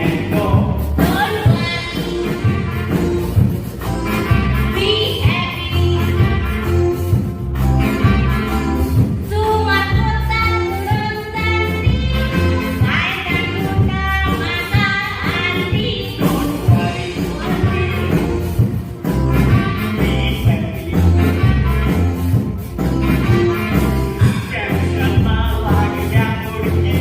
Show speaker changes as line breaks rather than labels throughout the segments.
And go.
Don't worry. Be happy. Sumakutan Tanti, Kaya mata anti.
Don't worry. Be happy. टेन्शनमा लाग्या मुड्की,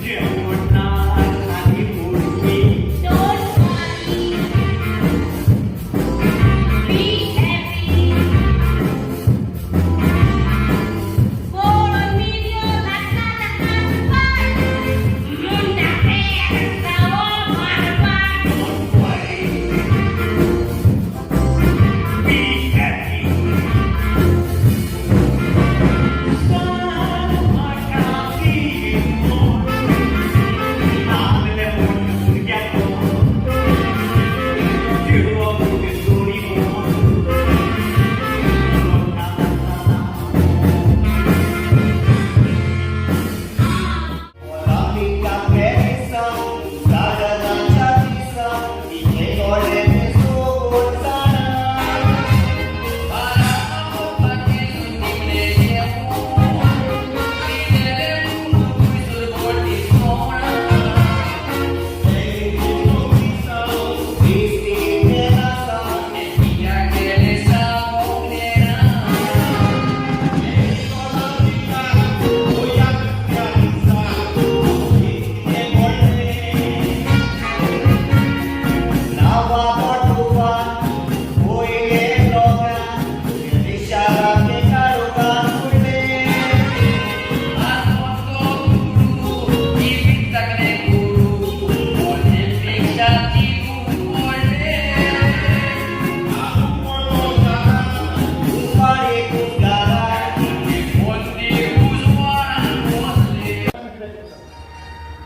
जेवणार आणि मुडकी.
Don't worry. Be happy. कोण मिलियो लागता लागता Munda पेरतावो मारपाट.
Don't worry. Be happy.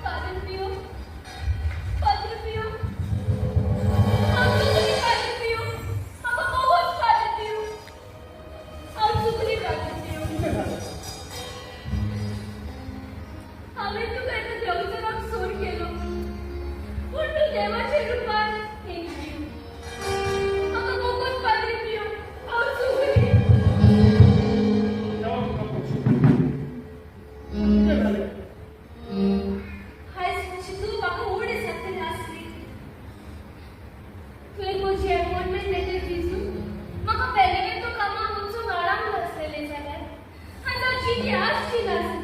Padre Pio, Padre Pio, हांव चुकली Padre Pio, म्हाका मोगोच Padre Pio, हांव चुकली Padre Pio. हांवें तुका एका देवचाराक सूर केलो, पूण तूं देवाच्या रुपान thank you. म्हाका मोगोच Padre Pio, हांव चुकली.
देवा तुका पोसू. कितें जालें?
हायस चिंतू, म्हाका उडी जातली आसली. तुवें म्हजी अपॉयंटमेंट लेटर दिजू म्हाका बेलेवेतो कामाक वचूंक आराम नासलेलें जाल्यार आनी हांव जिती आसची नासली.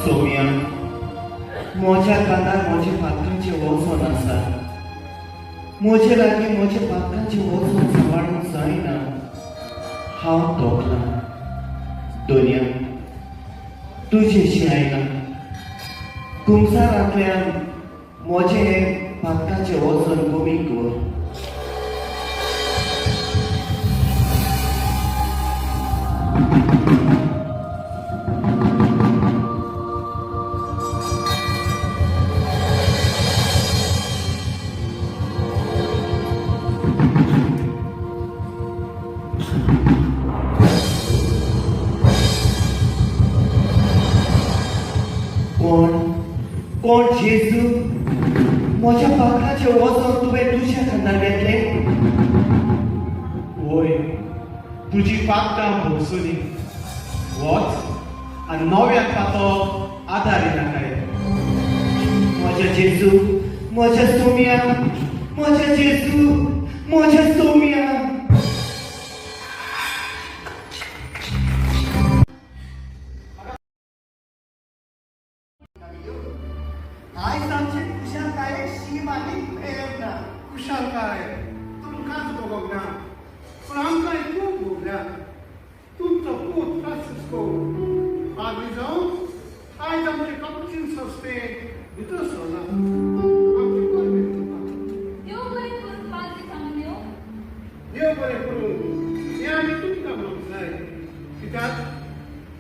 सोम्या, म्हज्या कानार म्हज्या पातकांचें वचन आसा. म्हजे लागीं म्हज्या पातकांचें वचन सांबाळूंक जायना. हांव तोखलां. दोनया, तुजेशी आयलां. कुमसारांतल्यान म्हजें हें पातकांचें वचन कमी कर. कोण कोण जेजू? म्हज्या पातकाचें वचन तुवें तुज्या खांदार घेतलें?
वय, तुजी पातकां भोगसुनी. वच आनी नव्यान पातक.
आदार नाकाय. म्हज्या जेजू, म्हज्या सोम्या, म्हज्या जेजू, म्हज्या सोम्या. आयज आमची खुशालकायेक शीम आनी मेर ना.
खुशालकाय तुमकांच भोगोंक ना, पूण आमकांय खूब भोगल्या. तुमचो पूत फ्रांसिस्को पाद्री जावन आयज आमचे कापुचीन संस्थेंत भितर सरला. आमचे परबें तुका.
देव बरें करूं पाद्री सामन्यो.
देव बरें करूं हें आमी तुमकां म्हणूंक जाय, कित्याक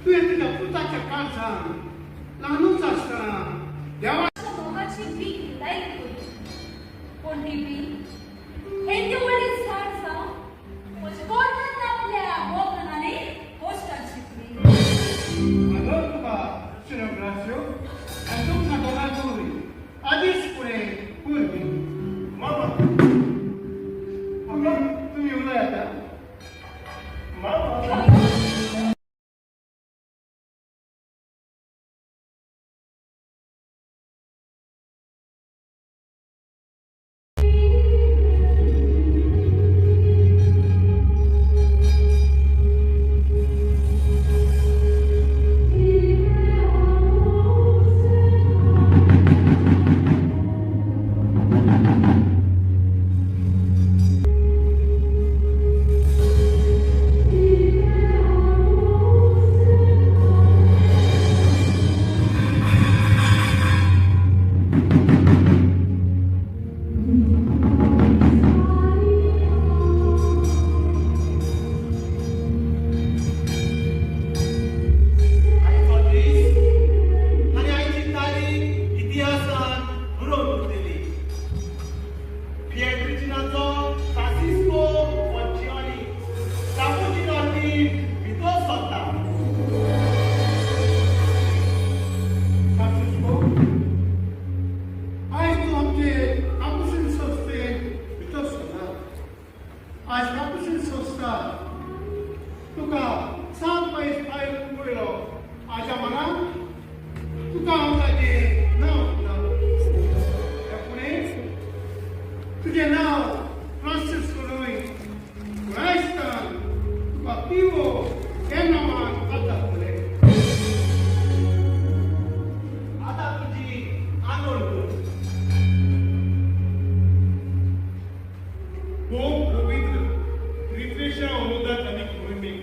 तुवें तुज्या पुताच्या काळजान ल्हानूच आसतना देवा
मोगाची बी लायक करी, पूण ती बी हें तें व्हडलें झाड जावन म्हज्या पोटांत आपल्या मोगान आनी कश्टान शिकली.
आदर तुका सिन्योर ग्रासियो, आनी तुमकां दोगांकूय आदींच फुडें परबीं.
मामा.
तुमी उलयात आं.
मामा.
आयचो दीस आनी आयची तारीख इतिहासान बरोवन उरतली. पिएट्रिजिनाचो फ्रांसिस्को फॉच्चिओनी कापुचीन ऑर्दीन भितर सरता.
फ्रांसिस्को, आयज तूं आमचे कापुसीन संस्थेंत भितर सरला. आयज कापुसीन संस्था तुका सात पयस भायर पयलो आयच्या मनान तुका हांव ताजें नांव दिता. ह्या फुडें तुजें नांव फ्रांसिस्को न्हय, क्रायस्तान तुका पिवो ह्या नांवान आदारतलें.
आतां तुजी आंगवण कर.
खूब पवित्र त्रित्रेच्या अनुदात आनी कुटुंबीक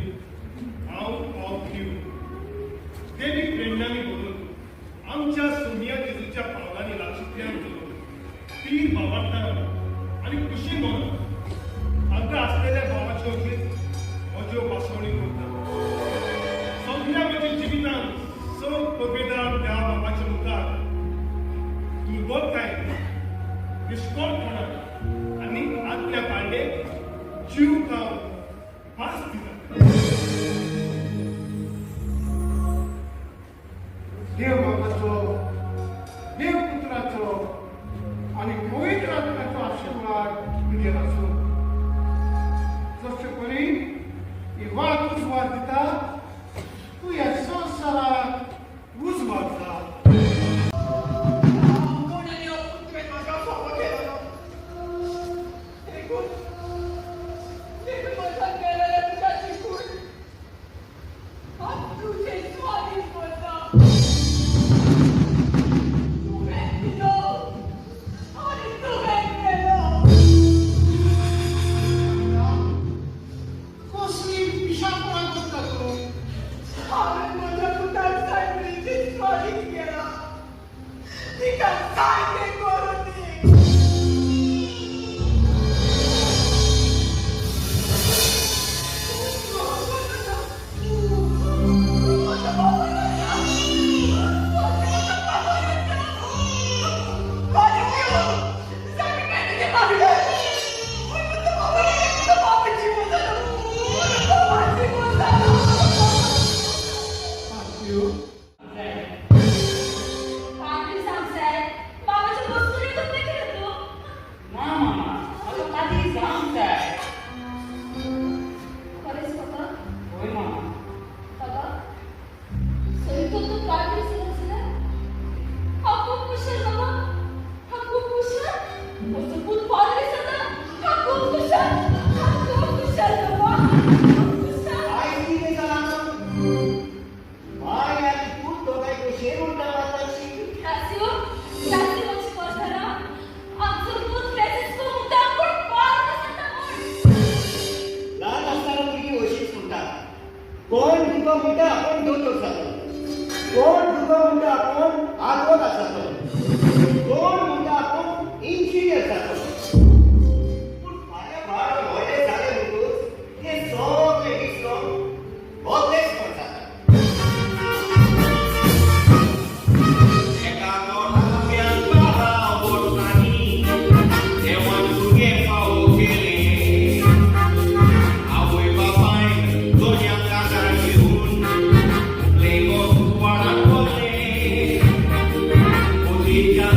हांव पाव दिव देवी प्रेरणांनी भरून आमच्या सोनिया जेजूच्या पावलांनी लागशिल्ल्यान चलून तीर भावार्थान आनी खुशी म्हणून हांगा आसलेल्या भावाच्यो म्हज्यो भासवणी करता. सगळ्या म्हज्या जिवितान सग पगेदार देवा बाबाच्या मुखार दुर्बलताय, निश्कोळपणान आनी आज्ञा पाळ्ळे जीव खावन भास दिता.
देव बापाचो, देव पुत्राचो आनी पवित्र आत्म्याचो आशिर्वाद तुजेर आसूं. जशे परी ही वात उजवाड दिता, तूं ह्या संवसाराक उजवाड जा.
कोणाने तुवें म्हाका फावो केलो देखून देखून म्हज्या गेलेल्या तुज्या शिकून हांव तुजे स्वाधीन करता.
म्हणटा आपूण आदवोगाद जातलो, कोण म्हणटा आपूण इंजिनियर जातलो. पूण फाल्यां बाळ व्हडले जाले म्हणटकूच ते सगळे विसरून भोगलेच जाता.
एका कोणाप्यान 12 वर्सांनी देवान भुरगें फावो केलें. आवय बापायन दोनया कानार घेवन लेगो कुवाडाक व्हरलें. मुदीच्या